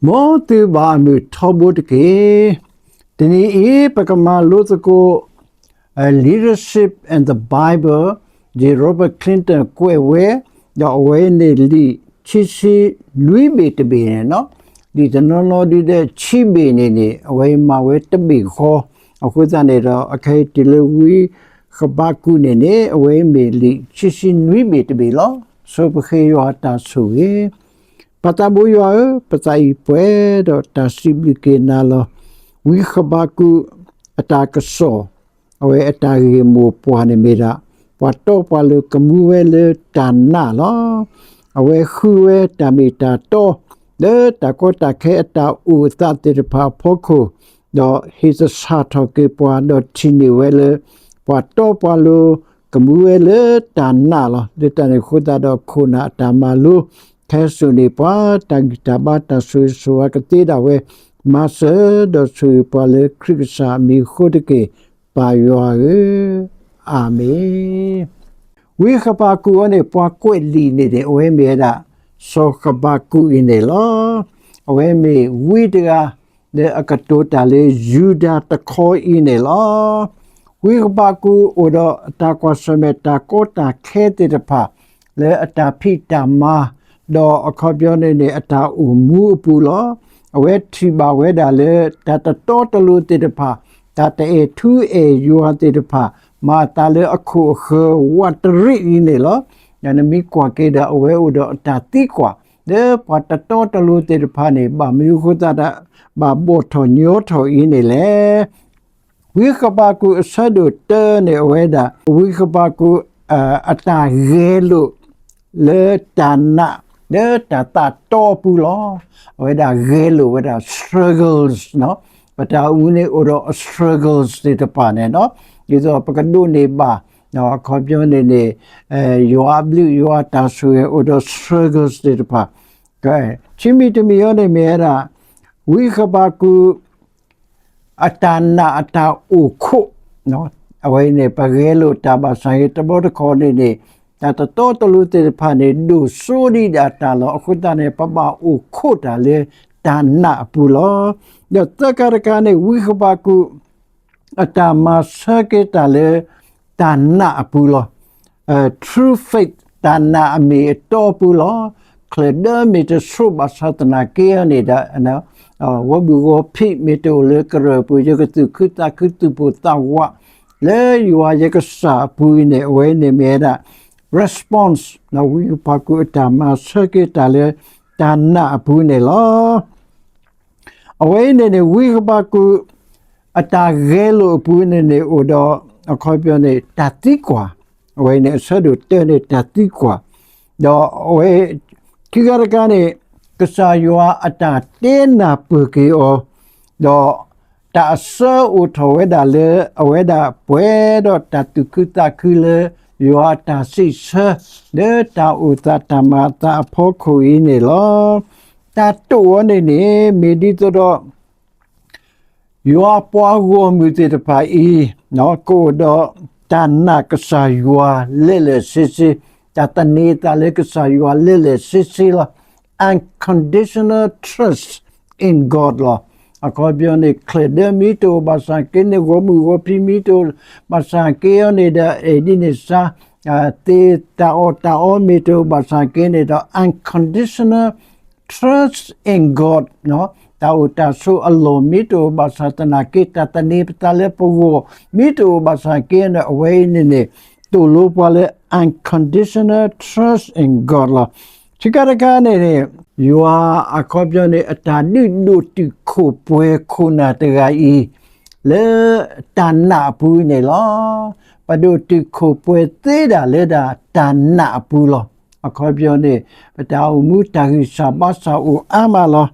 မ်သုဘၣ်အမုာ်ထီဘိတက့ၢ်. တနံၤအံၤ ပကမၤလိသကိး Leadership and the Bible, ယ Robert Cleveland ကွဲးဝဲ, ဒီးအဝဲန့ၣ်လံာ်ခံဆံနွံဘ့ၣ်တဘ့ၣ်န့ၣ်လီၤ. လံာ်တနီၤနီၤဒုးဒီးခံဘ့ၣ်န့ၣ်န့ၣ် အဝဲမၤဝဲတဘ့ၣ်ဃီ, အဃိသတးန့ၣ်ဒီး အခဲအံၤတုၤလၢဝံဃဘးကူာ်န့ၣ်န့ၣ် အဝဲမ့ၢ်လံာ်ခံဆံနွံဘ့ၣ်တဘ့ၣ်လီၤ. ဆိပဃ့ယွၤအတၢ်ဆိၣ်ဂ့ၤ. ပၢ်သးဘိယွၤဧၢ, ပသးအံၤပှဲၤဒီးတၢ်စံးဘျုးက့ၤနၤလီၤ. ဝံဃဘးကူာ်အတၢ်ကစီၣ်, အဝဲအတၢ်ဂ့ၢ်မိၢ်ပှၢ်န့ၣ်မ့ၢ်ဒၣ် ပှၤတီပှၤလိၤကမူဝဲလၢတၢ်နာ်လီၤ. အဝဲဃုဝဲတၢ်မ့ၢ်တၢ်တီ လၢတၢ်ကီတၢ်ခဲအတၢ်အိၣ်အသးသ့ၣ်တဖၣ်အဖီခိၣ်, ဒီးဟ့ၣ်သဆၣ်ထီၣ်က့ၤပှၤ ဒီးထံၣ်န့ၢ်ဝဲလၢ ပှၤတီပှၤလိၤကမူဝဲလၢတၢ်နာ်လီၤ. လၢတၢ်န့ၣ်အဃိသတးဒီး ခိၣ်နၢ်အတၢ်မၤလိ ခဲစိာ်န့ၢ်ပှၤတၢ်ဂံၢ်တၢ်ဘါတၢ်ဆိၣ်ဂ့ၤဆိၣ်ဝါကသ့ဒၣ်ဝဲ, မၤစၢၤဒီးဆိၣ်ဂ့ၤပှၤလၢခရံာ်ကစၢ်အမံၤအဃိတက့ၢ်, ပၢ်ယွၤဧၢ, အၤမ့ၣ်. ဝံဃဘးကူာ်အံၤန့ၣ် ပှၤကွဲးလံာ်န့ၣ်န့ၣ် အဝဲမ့ၢ်ဝဲဒၣ် စီၤဃဘးကူာ်အံၤန့ၣ်လီၤ. အဝဲမ့ၢ်ဝံတဂၤ လၢအကတိၤတၢ်လၢယူဒၤတခီအံၤန့ၣ်လီၤ. ဝံဃဘးကူာ်အိၣ်ဒီးအတၢ်ကွၢ်ဆၢၣ်မဲာ်တၢ်ကီတၢ်ခဲသ့ၣ်တဖၣ် လၢအတၢ်ဖံးတၢ်မၤ, ဒီးအခီပညီန့ၣ်န့ၣ် အတၢ်အိၣ်မူအပူၤလီၤ. အဝဲထံၣ်ဘၣ်ဝဲဒၣ်လၢ တၢ်တတီတလိၤသ့ၣ်တဖၣ်, တၢ်တအဲၣ်ထူအဲၣ်ယွၤသ့ၣ်တဖၣ်, မၤအသးလၢအခိၣ်အဃၢၤဝးတရံးအံၤန့ၣ်လီၤ. နမ့ၢ်ကွၢ်က့ၤဒီး အဝဲအိၣ်ဒီးအတၢ်သံကွၢ် လၢပှၤတတီတလိၤသ့ၣ်တဖၣ်န့ၣ် ဘၣ်မနုၤအဃိသတးဒီး ဘၣ်ဘီၣ်ထီၣ်ညီထီၣ်အံၤန့ၣ်လဲၣ်. ဝံဃဘးကူာ်အဆၢဒိၣ်တၢန့ၣ် အဝဲဒၣ် ဝံဃဘးကူာ် အတၢ်ဂဲၤလိာ် လၢတၢ်နာ် လၢတၢ်သးတီအပူၤလီၤ. အဝဲဒၣ်ဂဲၤလိာ်ဝဲဒၣ် struggles, ပတၢ်အိၣ်မူန့ၣ်အိၣ်ဒီးအ struggles သ့ၣ်တဖၣ်န့ၣ်လီၤ. ဒ်သိးပကဒိးန့ၢ်ဘၣ် အခီပညီန့ၣ်န့ၣ် ယွၤအဘျုးယွၤအတၢ်ဆိၣ်ဂ့ၤအိၣ်ဒီး struggles သ့ၣ်တဖၣ်, ခံမံၤတမံၤအံၤန့ၣ်မ့ၢ်ဝဲဒၣ် ဝံဃဘးကူာ် အတၢ်နာ်အတၢ်အိၣ်ခိး, အဝဲန့ၣ် ပဂဲၤလိာ်တၢ်ဘၣ်ဆၣ်ဂ့ၤ တဘျီတခီၣ်န့ၣ်န့ၣ် တၢ်တတီတလိၤသ့ၣ်တဖၣ်န့ၣ် ဒိၣ်စိဒံးဒၣ်တၢ်လီၤ. အဃိသတးန့ၣ် ပဘၣ်အိၣ်ခိးတၢ်လၢတၢ်နာ်အပူၤလီၤ. ဒီးသၢခါတခါန့ၣ် ဝံဃဘးကူာ် အတၢ်မၤဆၢက့ၤတၢ်လၢတၢ်နာ်အပူၤလီၤ. True faith တၢ်နာ်အမ့ၢ်အတီအပူၤလီၤ. ချၢၣ်ဒၢမ့ၢ်တဆှိးဘၣ်ဆၣ်သနာ်က့အံၤန့ၣ်ဒီး ဂီၢ်မုၢ်ဂီၤဖံးမ့ၢ်တအိၣ်လၢကရၢၢ်ပူၤ ယကသူၣ်ခုသးခုသူၣ်ပိၢ်သးဝး လၢယွၤယကစၢ်အပူၤအံၤန့ၣ် အဝဲန့ၣ်မ့ၢ်ဝဲဒၣ် response ဝံဃဘးကူာ်အတၢ်မၤဆၢက့ၤတၢ်လၢတၢ်နာ်အပူၤန့ၣ်လီၤ. အဝဲအံၤန့ၣ်န့ၣ် ဝံဃဘးကူာ် အတၢ်ဂဲၤလိာ်အပူၤန့ၣ်န့ၣ် အိၣ်ဒီး အခီပညီန့ၣ် တၢ်သံကွၢ်, အဝဲန့ၣ်အဆၢဒိၣ်တၢန့ၣ် တၢ်သံကွၢ်, ဒီးအဝဲ ခံခါတခါန့ၣ် ကစၢ်ယွၤအတၢ်တဲနၢ်ပၢၢ်က့ၤအီၤ, ဒီးတၢ်အဆၢအိၣ်ထီၣ်ဝဲဒၣ်လၢ အဝဲဒၣ်ပှဲၤဒီးတၢ်သူၣ်ခုသးခုလၢ ယွၤအတၢ်စံးဆၢ လၢတၢ်အိၣ်သးတၢ်မၤအသးအဖီခိၣ်အံၤန့ၣ်လီၤ. တၢ်တိာ်အီၤန့ၣ်န့ၣ် မ့ၢ်ဒ်သိးဒီး ယွၤပှၤဂီၢ်မုၢ်သ့ၣ်တဖၣ်အံၤ ကအိၣ်ဒီးတၢ်နာ်ကစၢ်ယွၤလဲာ်လဲာ်ဆ့ဆ့, တၢ်သန့ၤအသးလၢကစၢ်ယွၤလဲာ်လဲာ်ဆ့ဆ့လီၤ. Unconditional trust in God လီၤ. အခီပညီန့ၣ် ချၢၣ်ဒၢမ့ၢ်တအိၣ်ဘၣ်ဆၣ်က့န့ၣ် ဂီၢ်မုၢ်ဂီၤဖံးမ့ၢ်တအိၣ်ဘၣ်ဆၣ်က့အံၤန့ၣ်ဒီး ဒ်န့ၣ်စါ သ့ၣ်တၢ်အီၣ်တၢ်အီမ့ၢ်တအိၣ်ဘၣ်ဆၣ်က့န့ၣ်ဒီး unconditional trust in God တၢ်အိၣ်တၢ်ဆိးအလီၢ်မ့ၢ်တအိၣ်ဘၣ်ဆၣ်သနာ်က့ တၢ်သန့ၤပသးလၢပဂီၢ်မ့ၢ်တအိၣ်ဘၣ်ဆၣ်က့န့ၣ် အဝဲအံၤန့ၣ်န့ၣ် သိၣ်လိပှၤလၢ unconditional trust in God လီၤ. ဆံးခါတခါန့ၣ်န့ၣ် ယွၤအခီပညီန့ၣ် အတၢ်ဒုးဒိၣ်တုာ်ခိၣ်ပှဲၤခိၣ်နၢ်တဂၤအံၤ လၢတၢ်နာ်အပူၤန့ၣ်လီၤ. ပဒိၣ်တုာ်ခိၣ်ပှဲၤသ့ဒၣ်လၢဒၣ်တၢ်နာ်အပူၤလီၤ. အခီပညီန့ၣ် ပတၢ်အိၣ်မူတၢ်ဂံၢ်စၢ်ဘါစၢ်အိၣ်အါမးလီၤ.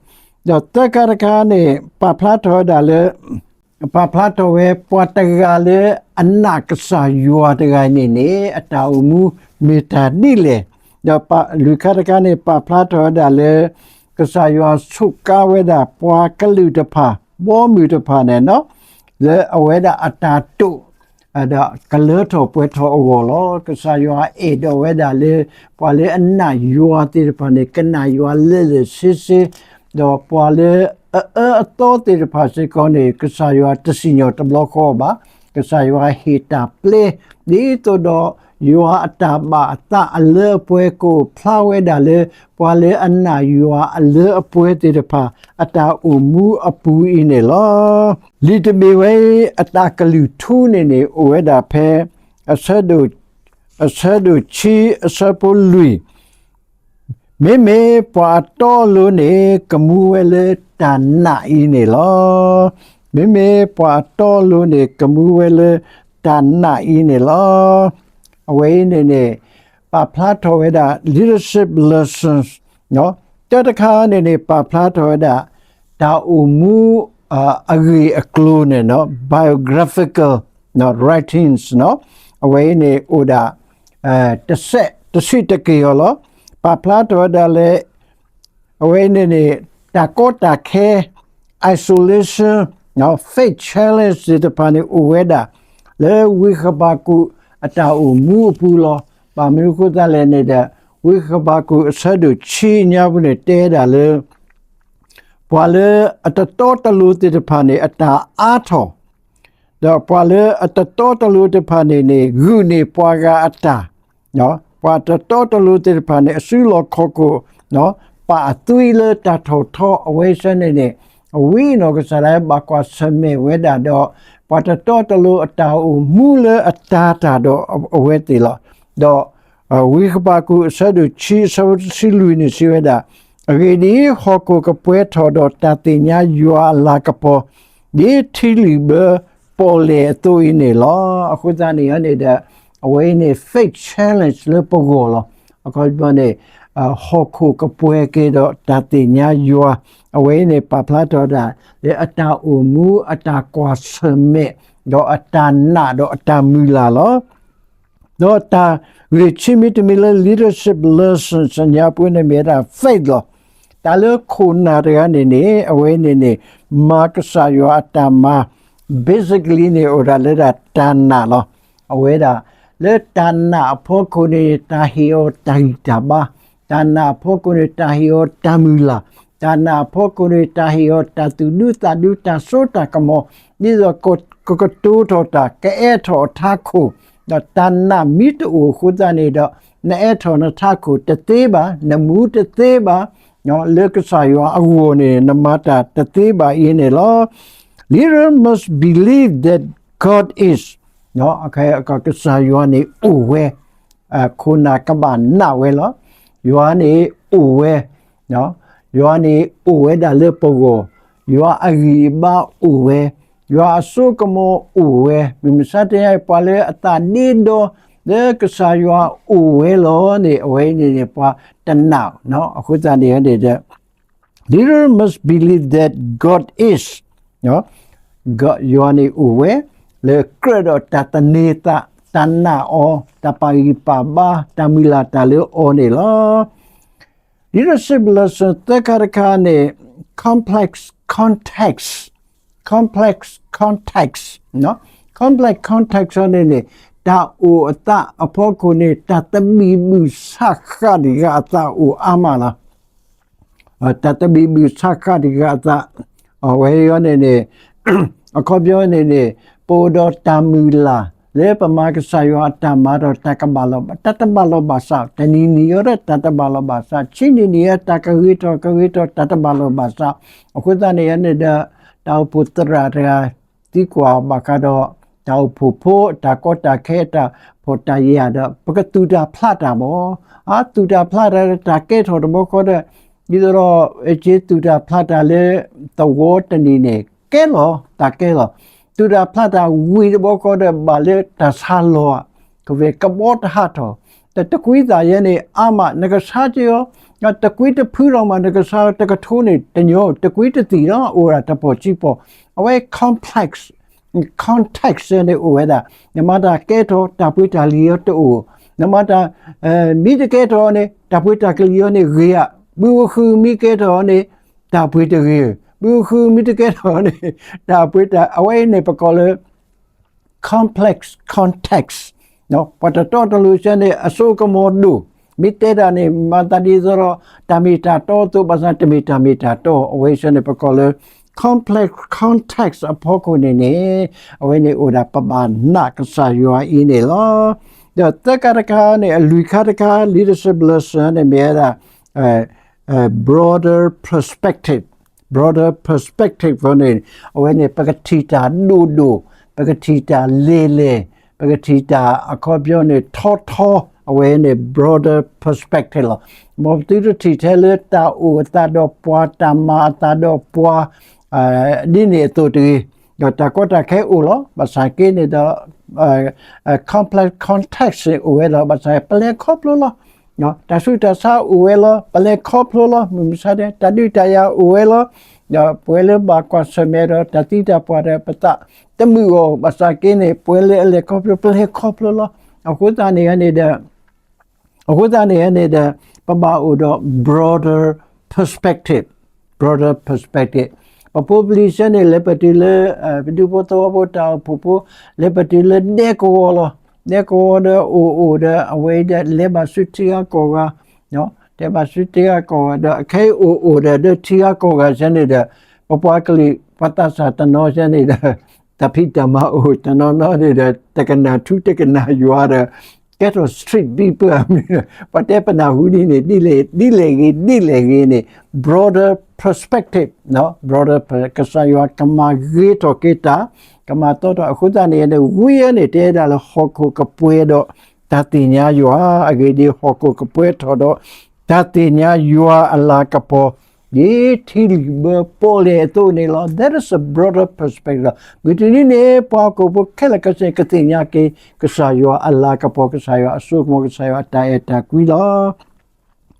ဒီးသၢခါတခါန့ၣ် ပာ်ဖျါထီၣ်ဝဲဒၣ်လၢ ပာ်ဖျါထီၣ်ဝဲ ပှၤတဂၤလၢအနာ်ကစၢ်ယွၤတဂၤန့ၣ်န့ၣ် အတၢ်အိၣ်မူမ့ၢ်တၢ်ဒ်လဲၣ်. ဒီးလွံၢ်ခါတခါန့ၣ် ပာ်ဖျါထီၣ်ဝဲဒၣ်လၢ ကစၢ်ယွၤစူးကါဝဲဒၣ်ပှၤကလုာ်တဖၣ် ဘီမုၢ်တဖၣ်န့ၣ် လၢအဝဲဒၣ်အတၢ်တိာ် ဒီးကလၢထီၣ်ပှဲၤထီၣ်အဂီၢ်လီၤ. ကစၢ်ယွၤအဲၣ်ဒိးဝဲဒၣ်လၢ ပှၤလၢအနာ်ယွၤသ့ၣ်တဖၣ်န့ၣ် ကနာ်ယွၤလဲာ်လဲာ်ဆ့ဆ့, ဒီးပှၤလၢအအၢအသီသ့ၣ်တဖၣ်စ့ၢ်ကီးန့ၣ် ကစၢ်ယွၤတစံၣ်ညီၣ်တဘျီဃီဘၣ်. ကစၢ်ယွၤဟ့ၣ်တၢ်ပျဲ ဒ်သိးဒီး ယွၤအတၢ်ဘၣ်အသးအလၢအပှဲၤကအိၣ်ဖျါဝဲဒၣ်လၢ ပှၤလၢအနာ်ယွၤအလၢအပှဲၤသ့ၣ်တဖၣ် အတၢ်အိၣ်မူအပူၤအံၤန့ၣ်လီၤ. လံာ်တဘ့ၣ်ဝဲအံၤ အတၢ်ကလုၢ်ထူန့ၣ်န့ၣ် အိၣ်ဝဲဒၣ်ဖဲ အဆၢဒိၣ် အဆၢဒိၣ်ခံ အဆၢဖိလွံၢ်, မ့မ့ၢ်ပှၤအတီအလိၤန့ၣ် ကမူဝဲလၢတၢ်နာ်အံၤန့ၣ်လီၤ. မ့မ့ၢ်ပှၤအတီအလိၤန့ၣ် ကမူဝဲလၢတၢ်နာ်အံၤန့ၣ်လီၤ. အဝဲအံၤန့ၣ်န့ၣ် ပာ်ဖျါထီၣ်ဝဲဒၣ် leadership lessons တၢတခါန့ၣ်န့ၣ် ပာ်ဖျါထီၣ်ဝဲဒၣ် တၢ်အိၣ်မူ အဂ့ၢ်အကျိၤန့ၣ် biographical writings အဝဲအံၤန့ၣ်အိၣ်ဒၣ် တစဲးတဆံးတက့ၢ်အီၤလီၤ. ပာ်ဖျါထီၣ်ဝဲဒၣ်လၢ အဝဲအံၤန့ၣ်န့ၣ် တၢ်ကီတၢ်ခဲ isolation, faith challenge သ့ၣ်တဖၣ်န့ၣ်အိၣ်ဝဲဒၣ် လၢဝံဃဘးကူာ်အတၢ်အိၣ်မူအပူၤလီၤ. ဘၣ်မနုၤအဃိသတးလဲၣ်န့ၣ်ဒီး ဝံဃဘးကူာ်အဆၢဒိၣ်ခံအညါပူၤန့ၣ်တဲဒၣ်လၢ ပှၤလၢအတတီတလိၤသ့ၣ်တဖၣ်န့ၣ် အတၢ်အါထီၣ် ဒီးပှၤလၢအတတီတလိၤတဖၣ်န့ၣ်န့ၣ် ဂုာ်န့ၢ်ပှၤဂၤအတၢ်, ပှၤတတီတလိၤသ့ၣ်တဖၣ်န့ၣ် အစုလီၢ်ခီၣ်ခိၣ် ပာ်အသွံလၢတၢ်ထီၣ်ထီအဝဲဆၢန့ၣ်န့ၣ် အဝဲအံၤန့ၣ် ကစၢ်ဒၣ်ဘၣ်ကွၢ်ဆၢၣ်မဲာ်ဝဲဒၣ်ဒီး ပှၤတတီတလိၤအတၢ်အိၣ်မူလၢအတၤတၢ်ဒီးအဝဲသ့ၣ်လီၤ. ဒီး ဝံဃဘးကူာ်အဆၢဒိၣ်ခံအဆၢဖိတဆံလွံၢ်န့ၣ်စံးဝဲဒၣ်, အဂ့ၢ်ဒ်အံၤ, ဟီၣ်ခိၣ်ကပှဲၤထီၣ်ဒီးတၢ်သ့ၣ်ညါယွၤအလၤကပီၤ ဒ်ထံလုာ်ဘၢပီၣ်လဲၣ်အသိးအံၤန့ၣ်လီၤ. အဃိသတးန့ၣ်န့ၣ်ဒီး အဝဲအံၤန့ၣ် faith challenge လၢပဂီၢ်လီၤ. အခီပညီန့ၣ် ဟီၣ်ခိၣ်ကပှဲၤက့ၤဒီးတၢ်သ့ၣ်ညါယွၤ, အဝဲအံၤန့ၣ် ပာ်ဖျါထီၣ်ဒၣ် လၢအတၢ်အိၣ်မူအတၢ်ကွၢ်ဆၢၣ်မဲာ် ဒီးအတၢ်နာ်ဒီးအတၢ်မုၢ်လၢ်လီၤ. ဒီးတၢ်ဂ့ၢ်ခံမံၤတမံၤလၢ leadership lessons အညါပူၤန့ၣ်မ့ၢ်ဝဲဒၣ် faith လီၤ. တၢ်လၢခိၣ်နၢ်တဂၤန့ၣ်န့ၣ် အဝဲန့ၣ်န့ၣ် မၤကစၢ်ယွၤအတၢ်မၤ basically န့ၣ် အိၣ်ဒၣ်လၢဒၣ်တၢ်နာ်လီၤ. အဝဲဒၣ် လၢတၢ်နာ်အဖီခိၣ်န့ၣ် တၢ်ဟ့ၣ်အီၤတၢ်ဂံၢ်တၢ်ဘါ, တၢ်နာ်အဖီခိၣ်န့ၣ် တၢ်ဟ့ၣ်အီၤတၢ်မုၢ်လၢ်, တၢ်နာ်အဖီခိၣ်န့ၣ် တၢ်ဟ့ၣ်အီၤတၢ်သူၣ်ဒူသးဒူ တၢ်စိတၢ်ကမီၤ, ဒ်သိးကကတိၤထီၣ်တၢ် ကအဲးထီၣ်အထးခိၣ်, ဒီးတၢ်နာ်မ့ၢ်တအိၣ်အဃိသတးန့ၣ်ဒီး နအဲးထီၣ်နထးခိၣ်တသ့ဘၣ်, နမူတသ့ဘၣ်, လၢကစၢ်ယွၤအဂီၢ်န့ၣ် နမၤတၢ်တသ့ဘၣ်အံၤန့ၣ်လီၤ. Leader must believe that God is ကစၢ်ယွၤန့ၣ်အိၣ်ဝဲ, ခိၣ်နၢ်ကဘၣ်နာ်ဝဲလီၤ. ယွၤန့ၣ်အိၣ်ဝဲ, ယွၤန့ၣ်အိၣ်ဝဲဒၣ်လၢပဂီၢ်, ယွၤအဂံၢ်အဘါအိၣ်ဝဲ, ယွၤအစိကမီၤအိၣ်ဝဲ, မုၢ်မဆါတနံၤအံၤ ပှၤလၢအသးဒ့ဒီ လၢကစၢ်ယွၤအိၣ်ဝဲလီၤန့ၣ် အဝဲအံၤန့ၣ်န့ၣ် ပှၤတနာ်, အဃိသတးန့ၣ်န့ၣ်ဒီး leader must believe that God is, ယွၤန့ၣ်အိၣ်ဝဲ, လၢကြၢးဒီးတၢ်သန့ၤသး, တၢ်နာ်အီၤ, တၢ်ပာ်ဂံၢ်ပာ်ဘါ, တၢ်မုၢ်လၢ်တၢ်လၢအီၤန့ၣ်လီၤ. Leadership lesson သၢခါတခါန့ၣ် complex context, complex context, complex context န့ၣ်န့ၣ် တၢ်အိၣ်အသးအဖီခိၣ်န့ၣ် တၢ်သဘံၣ်ဘုၣ်ဆးဃးတဂၤအသးအိၣ်အါမးလီၤ. တၢ်သဘံၣ်ဘုၣ်ဆးဃးတဂၤအသး, အဝဲအံၤန့ၣ်န့ၣ် အခီပညီန့ၣ်န့ၣ် ပအိၣ်ဒီးတၢ်မုၢ်လၢ် လၢပမၤကစၢ်ယွၤအတၢ်မၤဒီးတၢ်ကဘၣ်လီၤ, တၢ်တဘၣ်လီၤဘၣ်စး, တနံၤနံၤအံၤဒီးတၢ်တဘၣ်လီၤဘၣ်စး, ဆံနံၤနံၤအံၤတၢ်ကဂ့ၤထီၣ်ကဂ့ၤထီၣ် တၢ်တဘၣ်လီၤဘၣ်စး, အဃိသတးန့ၣ်န့ၣ်ဒီး တၢ်အိၣ်ဖှိၣ်သရၣ်တဂၤ သံကွၢ်ဘၣ်ဃးဒီး တၢ်အိၣ်ဖှိၣ်ဖိ တၢ်ကီတၢ်ခဲ တၢ်ဖှီၣ်တၢ်ယာ်ဒီး ပကသူၣ်တၢ်ဖျးတၢ်မး, အသူၣ်တၢ်ဖျးတၢ်ဒီးတၢ်ကဲထီၣ်တဘျီဃီဒီး ဒ်သိးဒီး က့ၤသူၣ်တၢ်ဖျးတၢ်လၢသဝီတနံၤန့ၣ် ကဲလီၤ, တၢ်ကဲလီၤ, သူၣ်တၢ်ဖျးတၢ်ဝံၤတဘျီဃီဒီး ဘၣ်လၢတၢ်ဆါလီၤ, ကဝဲကဘီတဟးထီၣ်, တကွံသးယဲန့ၣ် အါမး နကဆါက့ၤအီၤ, တကွံတဖုဒီးမး နကဆါတကထိန့ၣ် တညီ, တကွံတသံၣ်ဒီး အိၣ်ဒၣ်တပီၢ်စံပီၢ်, အဝဲ complex context န့ၣ်အိၣ်ဝဲဒၣ်, နမၤတၢ်ကဲထီၣ် တၢ်ပှ့ၤတၢ်လံၤအီၤတအိၣ်, နမၤတၢ် မ့ၢ်တကဲထီၣ်အီၤန့ၣ် တၢ်ပှ့ၤတၢ်ကလံၤအီၤန့ၣ်ဂ့ၤဧါ, ဘုဃုမ့ၢ်ကဲထီၣ်အီၤန့ၣ် တၢ်ပှ့ၤတဂ့ၤ, ဘုဃုမ့ၢ်တကဲထီၣ်အီၤန့ၣ် တၢ်ပှ့ၤတၢ်, အဝဲအံၤန့ၣ်ပကိးလၢ complex context, ပှၤတတီတလိၤဆၢန့ၣ် အစိကမီၤဒိၣ်, မ့ၢ်တဲတၢ်န့ၣ် မၤသးဒ်သိးဒီး တၢ်မ့ၢ်တၢ်တီအသိး ဘၣ်ဆၣ်တမ့ၢ်တၢ်မ့ၢ်တၢ်တီ, အဝဲဆၢန့ၣ် ပကိးလၢ complex context အဖီခိၣ်န့ၣ်န့ၣ် အဝဲန့ၣ်အိၣ်ဒၣ်ပဘၣ်နာ်ကစၢ်ယွၤအံၤန့ၣ်လီၤ. ဒီးသၢခါတခါန့ၣ် အလွံၢ်ခါတခါ leadership lesson န့ၣ်မ့ၢ်ဝဲဒၣ် broader perspective, broader perspective န့ၣ် အဝဲန့ၣ် ပကထံၣ်တၢ်ဒိၣ်ဒိၣ်, ပကထံၣ်တၢ်လဲၤလဲၤ, ပကထံၣ်တၢ်အခီပညီန့ၣ် ထီထီ, အဝဲန့ၣ် broader perspective လီၤ. မ်ပသုတထံၣ်ထဲလၢတၢ်အိၣ်အသးဒီးပှၤ, တၢ်မၤအသးဒီးပှၤ ဒ်န့ၣ်အသိးတဂ့ၤ, ဒီးတၢ်ကီတၢ်ခဲအိၣ်လီၤ. ဘၣ်ဆၣ်က့န့ၣ်ဒီး complex context န့ၣ်အိၣ်ဝဲလီၤ. ဘၣ်ဆၣ်ပလဲၤခီဖျိလီၤ. တၢ်ဆူးတၢ်ဆါအိၣ်ဝဲလီၤ. ပလဲၤခီဖျိလီၤ. မုၢ်မဆါတ တၢ်ဒုးတၢ်ယၤအိၣ်ဝဲလီၤ. ဒီးပဝဲလၢဘၣ်ကွၢ်ဆၢၣ်မဲာ်ဒီးတၢ်သံတၢ်ပှၢ်ဒီး ပသးတမုာ်အီၤ. ဘၣ်ဆၣ်က့န့ၣ် ပဝဲလၢအလဲၤခီဖျိ ပလဲၤခီဖျိလီၤ. အဃိသတးန့ၣ်န့ၣ်ဒီး အဃိသတးန့ၣ်န့ၣ်ဒီး ပဘၣ်အိၣ်ဒီး broader perspective, broader perspective. ပဖိပလံၤဆၢန့ၣ် လဲၤပတုၤလၢ ပဒူဖိသဝီဖိ တၢ်အိၣ်ဖှိၣ်ဖိ လဲၤပတုၤလၢဒဲကဝီၤလီၤ. ဒဲကဝီၤဒီးအိၣ်အိၣ်ဒီး အဝဲအံၤဒီး လဲၤဘၣ်ဆူထံဂၤကီၢ်ဂၤ, လဲၤဘၣ်ဆူထံဂၤကီၢ်ဂၤဒီး အခဲအံၤအိၣ်အိၣ်ဒီးဒီးထံဂၤကီၢ်ဂၤဆၢန့ၣ်ဒီး ပပှၤကလုာ် ပှၤသးစၢ်တနီၤဆၢန့ၣ်ဒီး တၢ်ဖံးတၢ်မၤအိၣ် တနီၤနီၤန့ၣ်ဒီး တကနၣ်ထူတကနၣ်ယွၤဒီး ကဲထီၣ် street people မ့ၢ် ပတဲပနၢ်ဟူဒ်န့ၣ် ဒ်လဲၣ်ဂ့ၤ ဒ်လဲၣ်ဂ့ၤန့ၣ် broader perspective, broader per- ကစၢ်ယွၤကမၤဂ့ၤထီၣ်က့ၤတၢ်, ကမၤသီထီၣ် အဃိသတးန့ၣ်န့ၣ် ဝံအံၤန့ၣ် တဲဒၣ်လၢဟီၣ်ခိၣ်ကပှဲၤဒီးတၢ်သ့ၣ်ညါယွၤ, အဂ့ၢ်ဒ်အံၤ ဟီၣ်ခိၣ်ကပှဲၤထီၣ်ဒီးတၢ်သ့ၣ်ညါယွၤအလၤကပီၤ ဒ်ထံလုၢ်ဘၢပီၣ်လဲၣ်အသိးန့ၣ်လီၤ. That is a broader perspective လီၤ. မုၢ်တနံၤန့ၣ် ပှၤဟီၣ်ခိၣ်ဖိခဲလၢာ်ခဲဆ့ ကသ့ၣ်ညါက့ၤ ကစၢ်ယွၤအလၤကပီၤ ကစၢ်ယွၤအစိကမီၤ ကစၢ်ယွၤအတၢ်အဲၣ်တၢ်ကွံလီၤ.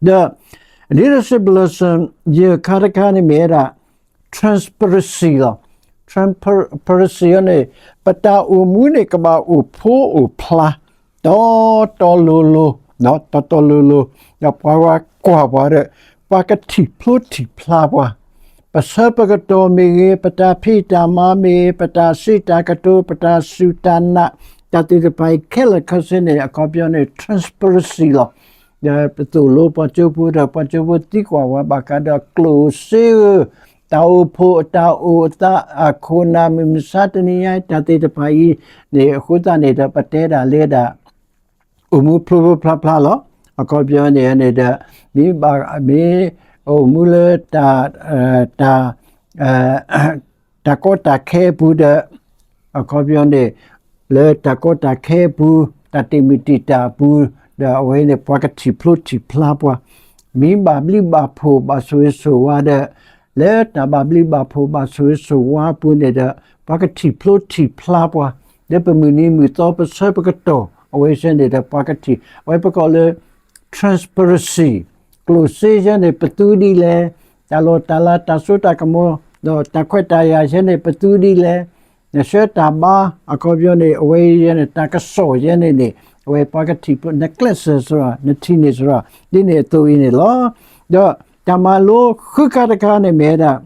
ဒီး leadership lesson ယဲၢ်ခါတခါန့ၣ်မ့ၢ်ဝဲဒၣ် transparency လီၤ. transparency န့ၣ် ပတၢ်အိၣ်မူန့ၣ် ကဘၣ်အိၣ်ဖိအိၣ်ဖျါ တီတီလိၤလိၤ, တီတီလိၤလိၤ, ဒီးပှၤကွၢ်ပှၤဒီး ပှၤကထံၣ်ဖျိထံၣ်ဖျါပှၤ, ပဆၢပကတီၢ်မ့ၢ်ဂ့ၤ, ပတၢ်ဖံးတၢ်မၤမ့ၢ်ဂ့ၤ, ပတၢ်စံးတၢ်ကတိၤ, ပတၢ်စူၢ်တၢ်နာ်, တၢ်သ့ၣ်တဖၣ်အံၤခဲလၢာ်ခဲဆ့န့ၣ် အခီပညီန့ၣ် transparency လီၤ. ဒီးပသိၣ်လိပှၤကၠိဖိဒီး ပှၤကၠိဖိသံကွၢ်ဝဲဘၣ်ဃးဒီးကျိၣ်စ့ဧၢ, တၢ်အိၣ်ဖှိၣ်အတၢ်အိၣ်အသး အခိၣ်နၢ် မုၢ်မဆါတနံၤညါ တၢ်သ့ၣ်တဖၣ်အံၤန့ၣ် အဃိသတးန့ၣ်ဒီး ပတဲဒၣ်လၢဒၣ် အိၣ်မူဖျိဖျိဖျါဖျါလီၤ. အခီပညီန့ၣ်န့ၣ်ဒီး မ့ၢ်ဘၣ် မ့ၢ်အိၣ်မူလၢတၢ် တၢ် တၢ်ကီတၢ်ခဲအပူၤဒီး အခီပညီန့ၣ် လၢတၢ်ကီတၢ်ခဲအပူၤ တၢ်တ့ၢ်မုၢ်တ့ၢ်တၢ်အပူၤ ဒီးအဝဲန့ၣ် ပှၤကထံၣ်ဖျိထံၣ်ဖျါပှၤ, မ့ၢ်ဘၣ်ဘျုးဘၣ်ဖှိၣ်ဘၣ်ဆိၣ်ဂ့ၤဆိၣ်ဝါဒီး လၢတၢ်ဘၣ်ဘျုးဘၣ်ဖှိၣ်ဘၣ်ဆိၣ်ဂ့ၤဆိၣ်ဝါအပူၤန့ၣ်ဒီး ပှၤကထံၣ်ဖျိထံၣ်ဖျါပှၤ လၢပမုၢ်နံၤမုၢ်သီပဆၢပကတီၢ် အဝဲဆၢန့ၣ်ဒီး ပှၤကထံၣ် အဝဲပကိးလၢ transparency ကျိၣ်စ့ဆၢန့ၣ် ပသူဒ်လဲၣ်, တၢ်လီၢ်တၢ်လၤ တၢ်စိတၢ်ကမီၤ ဒီးတၢ်ခွဲးတၢ်ယာ်ဆၢန့ၣ် ပသူဒ်လဲၣ်, နဆှၢတၢ်ဘါ အခီပညီန့ၣ် အဝဲယဲန့ၣ် တၢ်ကစီၣ်ယဲန့ၣ်န့ၣ် အဝဲပှၤကထံၣ်ဖျိ နကျဲးစၢးစ့ၢ်ကီး နထံၣ်န့ၢ်စ့ၢ်ကီး ဒ်န့ၣ်အသိးအံၤန့ၣ်လီၤ. ဒီးတၢ်မၤလိဃုခါတခါန့ၣ်မ့ၢ်ဝဲဒၣ်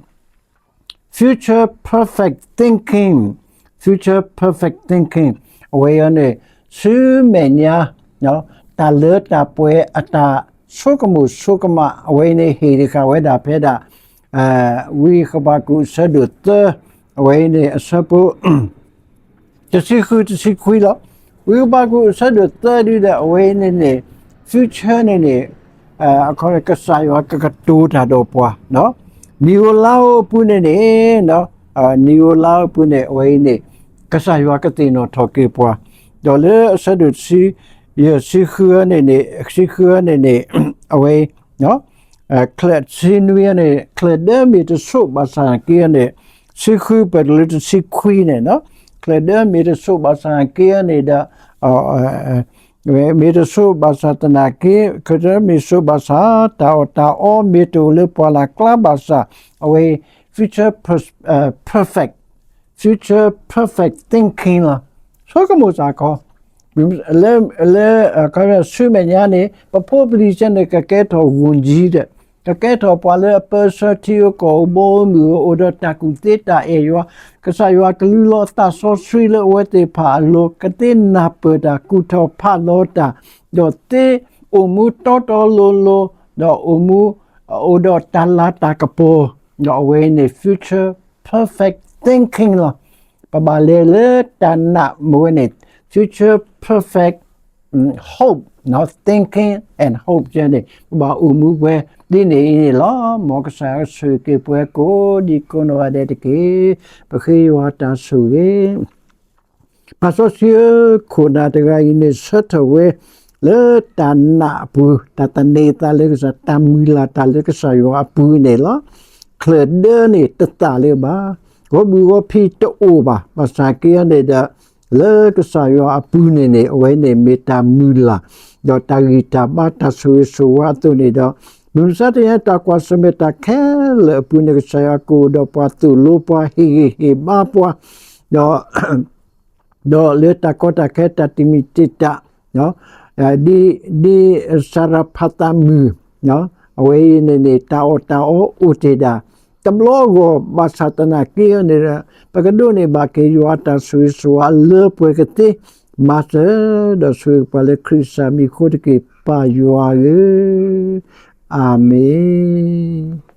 future perfect thinking, future perfect thinking အဝဲအံၤန့ၣ် ဆူမဲာ်ညါ တၢ်လၢတၢ်ပှဲၤအတၢ်ဆိကမိၣ်ဆိကမး အဝဲအံၤန့ၣ် ဟ့ၣ်တဃာ်ဝဲဒၣ်ဖဲဒၣ် ဝံဟဘးကူာ်အဆၢဒိၣ်သၢ အဝဲအံၤန့ၣ် အဆၢဖိ တဆံဃု တဆံခွံလီၤ. ဝံဟဘးကူာ်အဆၢဒိၣ်သၢဒုဒီး အဝဲအံၤန့ၣ်န့ၣ် future န့ၣ်န့ၣ် အခီကစၢ်ယွၤကကတိၤတၢ်ဒီးပှၤ နံၣ်ဧိၤလါဧိၤအပူၤန့ၣ်န့ၣ် နံၣ်ဧိၤလါဧိၤအပူၤန့ၣ် အဝဲအံၤန့ၣ် ကစၢ်ယွၤကသ့ၣ်နီၣ်ထီၣ်က့ၤပှၤ ဒီးလၢအဆၢဒိၣ်တဆံ ယဲၢ်ဆံဃုန့ၣ်န့ၣ် ဆံဃုန့ၣ်န့ၣ် အဝဲ ချၢးဆံနွံန့ၣ် ချၢးဒၢမ့ၢ်တဆိးဘၣ်ဆၣ်က့န့ၣ် ဆံဃုပၢၢ်တလၢတဆံခွံန့ၣ် ချၢးဒၢမ့ၢ်တဆိးဘၣ်ဆၣ်က့န့ၣ်ဒီး မ့ၢ်တဆိးဘၣ်ဆၣ်သနာ်က့ ချၢးဒၢမ့ၢ်ဆိးဘၣ်ဆၣ် တၢ်အီၣ်တၢ်အီမ့ၢ်တအိၣ်လၢပှၢ်လၢ်ကျါဘၣ်ဆၣ် အဝဲ future perfect, future perfect thinking လီၤ. ဆိကမိၣ်စ့ၢ်ကီး လၢ လၢ ဆူမဲာ်ညါန့ၣ် ပဖိပလံၤဆၢန့ၣ် ကကဲထီၣ်ဂီၢ်ကၠံဒီး ကကဲထီၣ်ပှၤလၢအပၢဆှၢထံဧိၤကီၢ်ဧိၤဘီဧိၤမုၢ်ဧိၤ အိၣ်ဒီးတၢ်ကူၣ်သ့တၢ်အဲၣ်ယွၤ ကစၢ်ယွၤကလူလီၤသးစီဆှံလၢအဝဲသ့ၣ်တဖၣ်အလိၤ ကသ့နၢ်ပၢၢ်တၢ်ကူၣ်ထီၣ်ဖးလီၤတၢ် ဒီးသ့ အိၣ်မူတီတီလိၤလိၤ, ဒီးအိၣ်မူ အိၣ်ဒီးတၢ်လၤတၢ်ကပီၤ, ဒီးအဝဲအံၤန့ၣ် future perfect thinking လီၤ. ပဘၣ်လဲၤလၢတၢ်နာ်မ့ၢ်ဝဲန့ၣ် future perfect hope, thinking and hope န့ၣ် ပဘၣ်အိၣ်မူပှဲၤဒ်န့ၣ်အံၤန့ၣ်လီၤ. မ်ကစၢ်ယွၤဆိၣ်ဂ့ၤက့ၤပှၤကိးဒံကိးနီၢ်ဂၤဒဲးတက့ၢ်. ပဃ့ယွၤတၢ်ဆိၣ်ဂ့ၤ ပၢ်စီဆှံဧၢ, ခိၣ်နၢ်တဂၤအံၤန့ၣ် ဆၢထၢၣ်ဝဲ လၢတၢ်နာ်အပူၤ, တၢ်သန့ၤအသးလၢကစၢ်, တၢ်မုၢ်လၢ်တၢ်လၢကစၢ်ယွၤအပူၤန့ၣ်လီၤ. ချၢၣ်ဒၢန့ၣ်တသၣ်လၢၤဘၣ်, ဂီၤဘုၣ်ဂီၤဖံးတအိၣ်ဘၣ်, ဘၣ်ဆၣ်က့န့ၣ်ဒီး လၢကစၢ်ယွၤအပူၤန့ၣ်န့ၣ် အဝဲန့ၣ်မ့ၢ်တၢ်မုၢ်လၢ်, ဒီးတၢ်ဂံၢ်တၢ်ဘါ တၢ်ဆိၣ်ဂ့ၤဆိၣ်ဝါအသိးန့ၣ်ဒီး, မုၢ်မဆါတနံၤအံၤတၢ်ကွၢ်ဆၢၣ်မဲာ်တၢ်ခဲလၢာ်အပူၤန့ၣ် ကစၢ်ယွၤကအိၣ်ဒီးပှၤ သိၣ်လိပှၤ ဟ့ၣ်ဂံၢ်ဟ့ၣ်ဘါပှၤ, ဒီး ဒီးလၢတၢ်ကီတၢ်ခဲ တၢ်တမံၤတံာ်တာ်, ဒ်, ဒ်စၤရဖးသးမုၢ်, အဝဲအံၤန့ၣ်န့ၣ် တၢ်အီၣ်တၢ်အီအိၣ်တ့ၢ်ဒၣ် တဘျီအဂီၢ် ဘၣ်ဆၣ်သနာ်က့န့ၣ်ဒီး ပကဒိးန့ၢ်ဘၣ်က့ၤယွၤအတၢ်ဆိၣ်ဂ့ၤဆိၣ်ဝါလၢပှဲၤကသ့, မၤစၢၤဒီးဆိၣ်ဂ့ၤပှၤလၢခရံာ်စၢ်မံၤအဃိတက့ၢ် ပၢ်ယွၤဧၢ, အၤမ့ၣ်.